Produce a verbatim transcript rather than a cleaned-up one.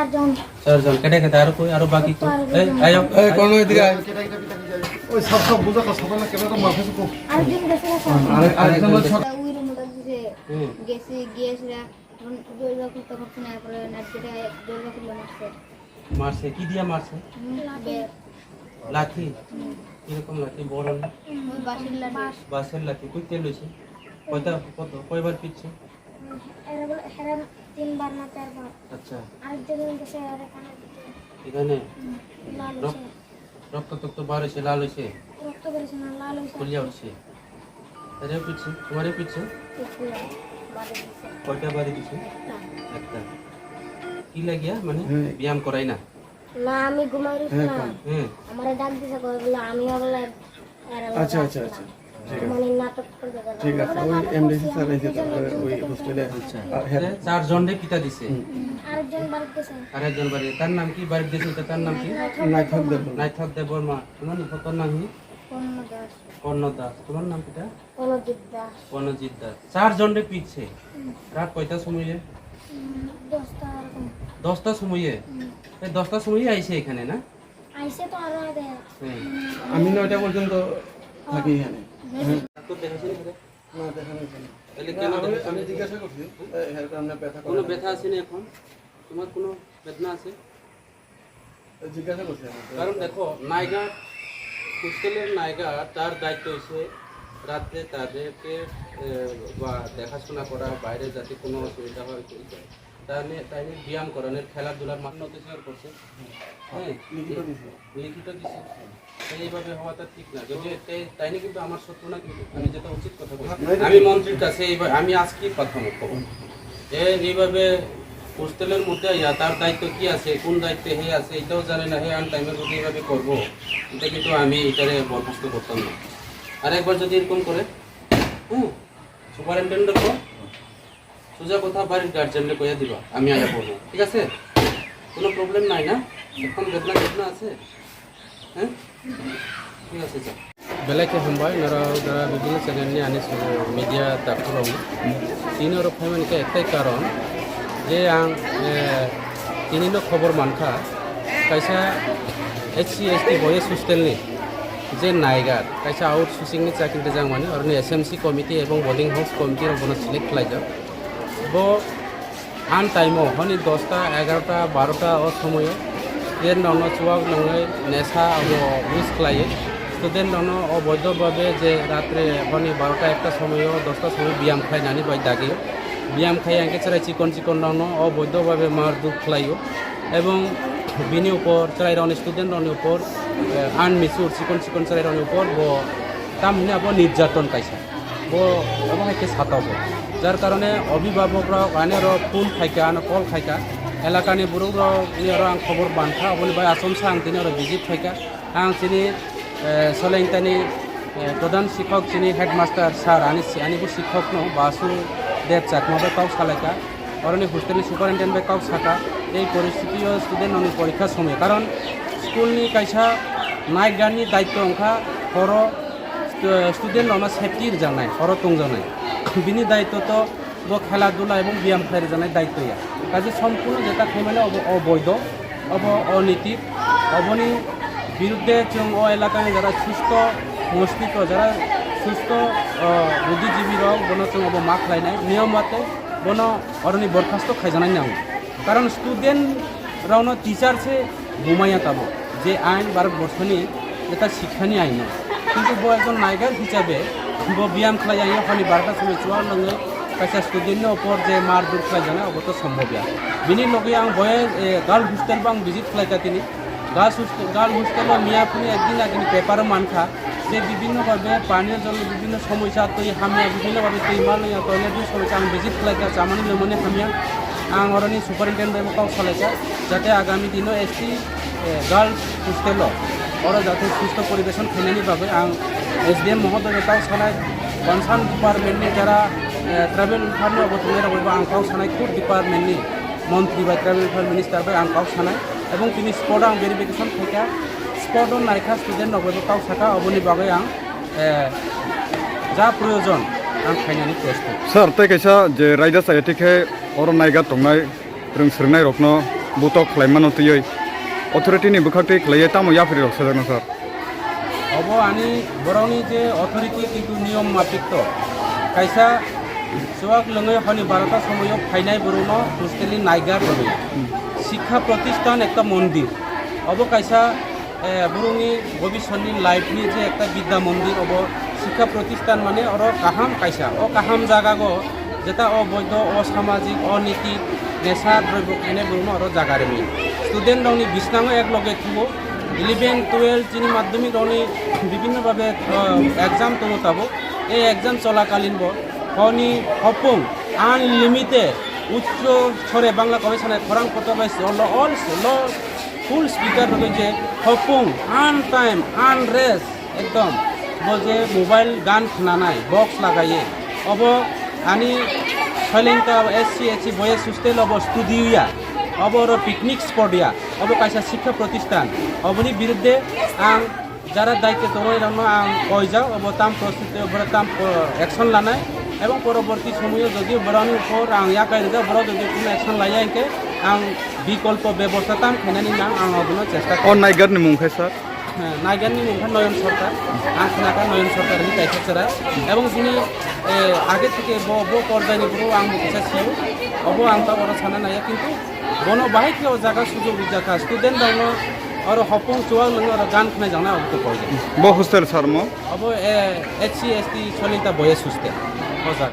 চারজন। চারজন। কেটে কেটে আরো কই? আরো বাকি কই? চারজন। এই, আয়ো। এই, কোন ওইদিকে আয়। ওই সব, সব বুঝা তো, সকালে কেন তো মাফে তো আরেকজন গেছে না, স্যার? আরে, আরেকজন বলছে। ওই রুমে ডাক দিছে। হুম। গেছি, গিয়ে সেটা জলবা খুলতে পারছে না, এরপরে নাক কেটে জলবা খুললে মারছে। মারছে? কি দিয়া মারছে? হুম, লাঠি। বে- লাঠি? হুম। কিরকম লাঠি? বড় না? ওই বাঁশের লাঠি। বাঁশের লাঠি। কই তেল হইছে? কয়টা, কত, কয়বার পিটছে? এরা বলে, এরা তিনবার না চারবার। আচ্ছা। আরেকজন গেছে, এরা কানে দিতে। এখানে? হুম, লাল রক-, হয়েছে। রক্ত টক্ত বার হইছে, লাল হইছে? রক্ত বেরোছে না, লাল হয়েছে। ফুলিয়া উঠছে? এরে পিটছে? তোমারে পিটছে? ফুলিয়া বাড়ি দিছে। কয়টা বাড়ি দিছে? একটা। একটা। কি লাগিয়া? মানে হ্যাঁ। ব্যায়াম করাই না? না, আমি ঘুমাই রয়েছি হ্যাঁ, না। কোন? হ্যাঁ। আমারে ডাক দিছে, কয় বলে, আমি বলে, এরা আচ্ছা, বলে আচ্ছা, আচ্ছা। ঠিক আছে। মানে নাটক করবে বলে। ঠিক আছে, আমরা ওই নাটক এমডিসি করছি, স্যার আমি এসে দুজনে তারপরে ওই দুজনে হোস্টেলে আচ্ছা। আর হ্যাঁ। এ, চারজনরে পিটা দিছে? হুম। আরেকজন বাড়ি গেছে। আরেকজন বাড়ি, তার নাম কি? বাড়ি গেছে, তার নাম কি? নাইথক দেববর্মা। নাইথক দেববর্মা। তোমার নাম, তোর নাম কি? কর্ণ দাস। কর্ণ দাস। তোমার নাম কিটা? কর্ণজিৎ দাস। কর্ণজিৎ দাস। চারজনরে পিটছে। হুম। রাত কয়টার সময়ে? হুম, দশটা এরকম। দশটার সময়ে? হুম। এই দশটার সময়ে আইছে এখানে, না? আইছে তো আরো আগে। হ্যাঁ। হুম। আমি নয়টা পর্যন্ত হ্যাঁ। থাকি এখানে। হুম। হ্যাঁ। ডাক্তার দেখাইছেন এখানে? না, দেখানো হয়েছে না। তাহলে না, কেন আমি, দেখাইছেন আমি না? জিজ্ঞাসা করছি। এ, হ্যাঁ, আপনার ব্যথা কোনো করা ব্যথা আছে? আছেনি এখন? তোমার কোনো বেদনা আছে? জিজ্ঞাসা করছি আমি। কারণ দেখো, নাইগার, হোস্টেলের নাইগার, তার দায়িত্ব হচ্ছে রাত্রে তাদেরকে, এ, বা দেখাশোনা করা, বাইরে যাতে কোনো অসুবিধা হয়, সেই করে। তাই নিয়ে, তাই নিয়ে ব্যায়াম করানোর, খেলাধুলার মাধ্যমে অত্যাচার করছে। হ্যাঁ, লিখিত দিছে। লিখিত দিছে। এইভাবে হওয়াটা ঠিক না। যদি এ-, তাই নিয়ে কিন্তু আমার শত্রু না, কিন্তু আমি যেটা উচিত কথা বলছি। আমি মন্ত্রীর কাছে এইভাবে, আমি আজকেই পাঠানো খবর। এ এইভাবে হোস্টেলের মধ্যে আইয়া তার দায়িত্ব কি আছে, কোন দায়িত্বে হে আছে, এটাও জানে না, হে আন টাইমের মধ্যে এইভাবে করবো, এটা কিন্তু আমি এটারে বরখাস্ত করতাম না। আর একবার যদি এরকম করে, হুম, সুপারিনটেন্ডেন্ট, সোজা কথা বাড়ির গার্জিয়ানরে কইয়া দিবা, আমি আইয়া পড়বো, ঠিক আছে? কোনো প্রবলেম নাই না? এখন বেদনা টেদনা আছে? হ্যাঁ, ঠিক আছে, যা। Belai khe hambai, norok da bibinno channel ni ani media dakti rok. Tini oro phaimani khe ektai karon je ang, eh, tini no khobor mankha, kaisa S C S T boys hostel ni je naigar, kaisa outsourcing ni chakri rijak mani, oroni S M C committee ebong boarding house committee rok bono select khlaijak. Bo An time o honi dosta, egarota, barota o somoyo student rokno chuwak nangwi nesa abo use khlaiwi. Student rokno oboido babe je ratre honi barota ekta somoyo, dosta somoyo biyam khlainani bai dagio. Biyam khai hwnkhe chwrai chikon chikon rokno oboido babe mar duk khlaio. Ebong bini upor chwrai rokni, student rokni upor, eh, unmature chikon chikon chwrai rokni upor bo tam hwnwi abo nirjaton kaisa. Bo, obo hai khe sata bo. Jar karone obhibhabok rok ani oro phone khaikha, ano call khaikha. Elakani borok rok ni oro ang khobor mankha, oboni bai achomsa ang tini oro visit khaikha. Ang chini, eh, Solengtani, eh, pradhan sikhok chini headmaster sir, ani si-, ani bo sikhok no Basu Dev Chakma bai kok salaikha. Oroni hostel ni superintendent bai kok saka, tei poristiti o student rokni porikha somoi. Karon school ni kaisa naigarni daityo wngkha horo stu-, student rokno safety rwjaknai, horo tongjaknai. Bini daityo to bo khela dula ebong biyam khlai rwjaknai daityo ya. Kaisa sompurno jeta khaimani obo oboido, obo oniti, oboni birudde chwng o elakani jara susto mostisko, jara susto, o, buddhijibi rok, bono chwng obo ma khlainai, niyom mate bono oroni borkhasto khaijaknai nango. Karon student rokno teacher se bumaya tabuk, je ain Bharat borshoni jeta shikkha ni ain no. Kintu bo ekjon naigar hisabe bo biyam khlai ya, honi barta somoi chuwak nangwi kaisa student ni upor je mar dur khlai jana, obo to sombhob ya. Bini logi ang boy, eh, girl hostel bo ang visit khlai ka tini. Girls hostel, girl hostel o miya phuni ekdin agini paper o mankha je bibhinno bhabe paniyo jol bibhinno somosya, twi hamya, bibhinno bhabe twi mal ya, toilet ni somosya ang visit khlaikha, chamani lomani hamya. Ang oroni superintendent bai kok salaikha jate agami dino S T, eh, girls hostel o oro jate susto poribeson khainani bagwi ang S D M mohodoy bai kok sanai, concern department ni jara, eh, tribal welfare ni obo tongnai rok bai bo ang kok sanai, food department ni montri bai, tribal welfare minister bai ang kok sanai. Ebong tini spot o ang verification khaikha, spot o naikha student rok bai bo kok saka, oboni bagwi ang, eh, ja proyojon ang khainani prostut. Sir, tei kaisa je raida chaya thik khe oro naiga tongnai rwng swrwngnai rokno butok khlaimano twiwi authority ni bwkhak twi khlaiwi tamo yapri rok sajakno sir? Obo ani borokni je authority kintu niyom mapik to. Kaisa chuwak lwngwi honi barota somoyo phainai borokno hosteli naigar rwwi. Sikha protisthan ekta mondir. Obo kaisa eh, borokni bobisotni life ni je ekta bidya mondir obo sikha protisthan mane oro kaham kaisa. O kaham jagago jeta o boido, o samajik, o niti, nesa droibo khainai borokno oro jaga rwmani. Student rokni bisnango ek loge thugo, eleven, twelve chini madhyamik rokni bibhinno bhabe, eh, exam tongo tabuk. Ei exam cholakalin bo honi hopung unlimited uccho sore Bangla kawi sanai khorang kotor bai solo all solo full speaker rwgwi je hopung, untime, unrest, ekdom bo je mobile gan khnanai, box lagaiye, obo ani Soilenta S C S T boys hostel obo studio ya, obo oro picnic spot ya, obo kaisa sikha protisthan, oboni birudde ang jara daityo tongnai rokno ang koijak, obo tam prosthiti, obo tam, eh, action lanai, ebong poroborti somoyo jodi borokni upor ang yakai rijak, borok jodi kuno action laiya hinkhe ang bikolpo bebosta tam khainani nang ang obono chesta O khlainai. Naigar ni mung khe sir? Heh, naigar ni mung khe Noyon Sarkar, ang khnakha Noyon Sarkar hinwi kaisa chwrai, ebong bini, eh, age theke bo, bo porjai ni borok ang bo kisa sio, obo ang ta oro sana naiya, kintu bono bahai khe o jaga sujok rijak kha, student rokno oro hopung chuwak lwngwi oro gan khnai jaknai obo khe porjai. Bo hostel sir mo? Obo, eh, S C S T Soilenta boys hostel. O jaga.